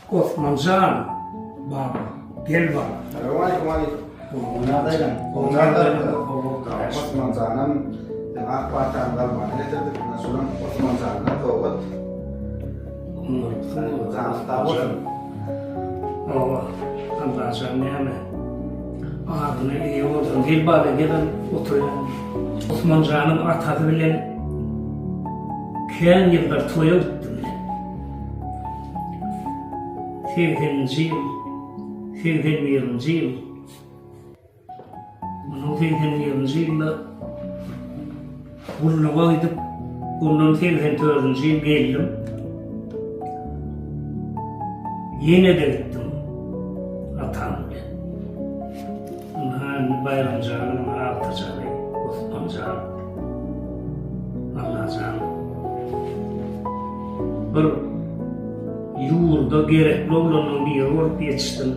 Osmanjan baba, gel baba. Salowmaleýkim Aleýkum. Osmanjanam seň ak pataňy almana getirdik. Ine şulam Osmanjandan sowgat. Janyň sag bolsun. Hawa, Allajan näme? Adyna eýe bolsun. Gel baba, gel otur. Osmanjanyň atasy bilen kän ýyllar toýa gitdim men. Segseninji ýyl, 81-nji ýyl. Mundan 81-nji ýylda gulluga gidip, ondan 84-nji ýyl geldim. Ýene-de gitdim atam bilen. Ynha indi Baýramjanyň agtyjagy Osmanjan. Allajan bir ýurda gerekli oglanlaryň biri bolup ýetişdim.